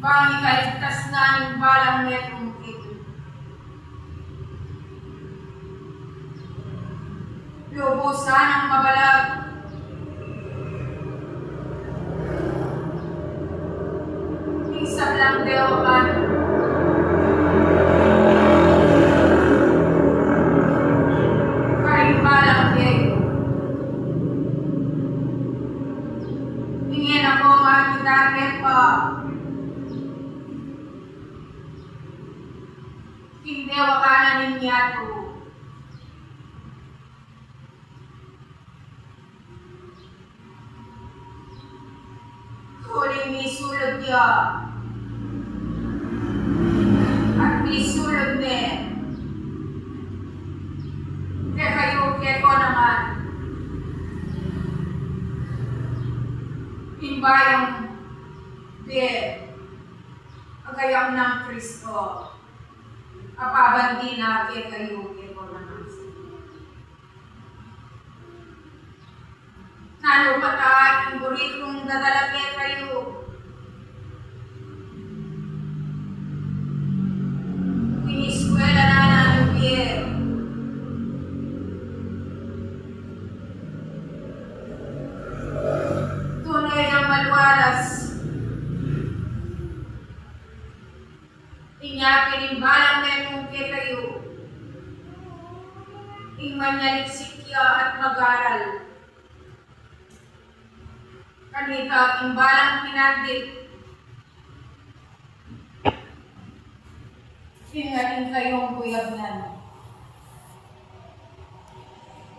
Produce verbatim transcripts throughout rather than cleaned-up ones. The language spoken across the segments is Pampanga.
Pangikaligtas na ning balang metung kekayung lubus nang mabalag ing sablang dewakan karing balang kekayung. Ing e na ko makita kekayung pa king dewakan na ning yatu. Uling misulud ya at misulud ne kekayu, keko naman, ing bayung bie a gayam nang Kristo a pabandi na kekayu, keko naman. Nanu pa ta ing buri kung dadala kekayu king eskwela na nanu bie? Tune yang malualas inya pin ing balang metung kekayu ing manyaliksik ya at mag-aral. Kanita ing balang pinandit ing atin kayung kuyabnan.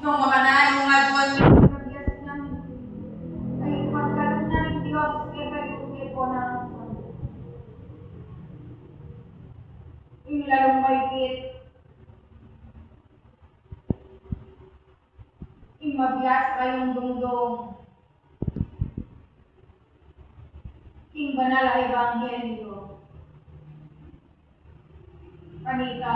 Nung makananu nga aduan yu ing kabiasnan, ay ipagkalub na ning Dios kekayu, keko naman. Ing lalung maigit ing mabiasa kayung dungdung king banal a ebanghelyo. Kanita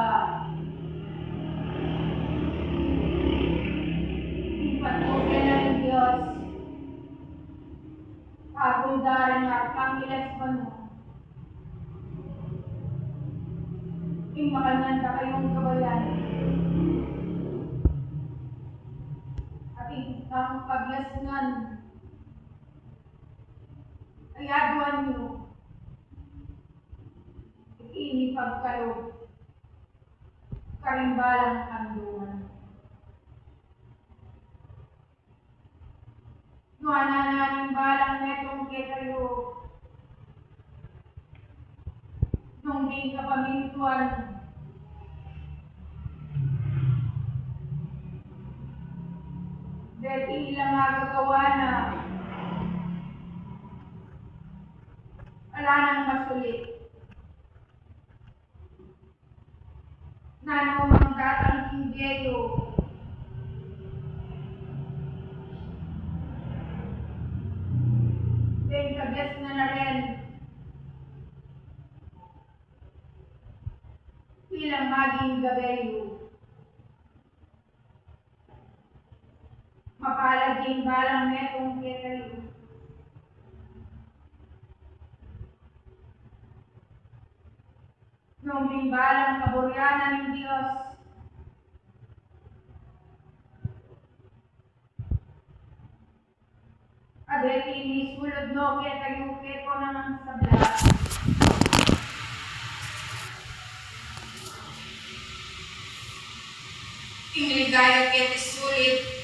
ing patuke na ning Dios, pagunda ring arkangeles banua, ing makanyan da kayung gabayan, at ing kabiasnan a aduan yu, iti ing ipagkalub karing balang andungan. Nuan na ning balang metung kekayu, nung ding kapamintuan, deti ila magagawa na, ala nang masulit. Nanu mang datang king bie yu, deng kabiasnan na rin ila maging gabe yu. Mapalad ing balang metung kekayu, nung ing balang kaburian na ning Dios, a deti misulud no kekayu, keko naman sabla, ing ligaya keti sulit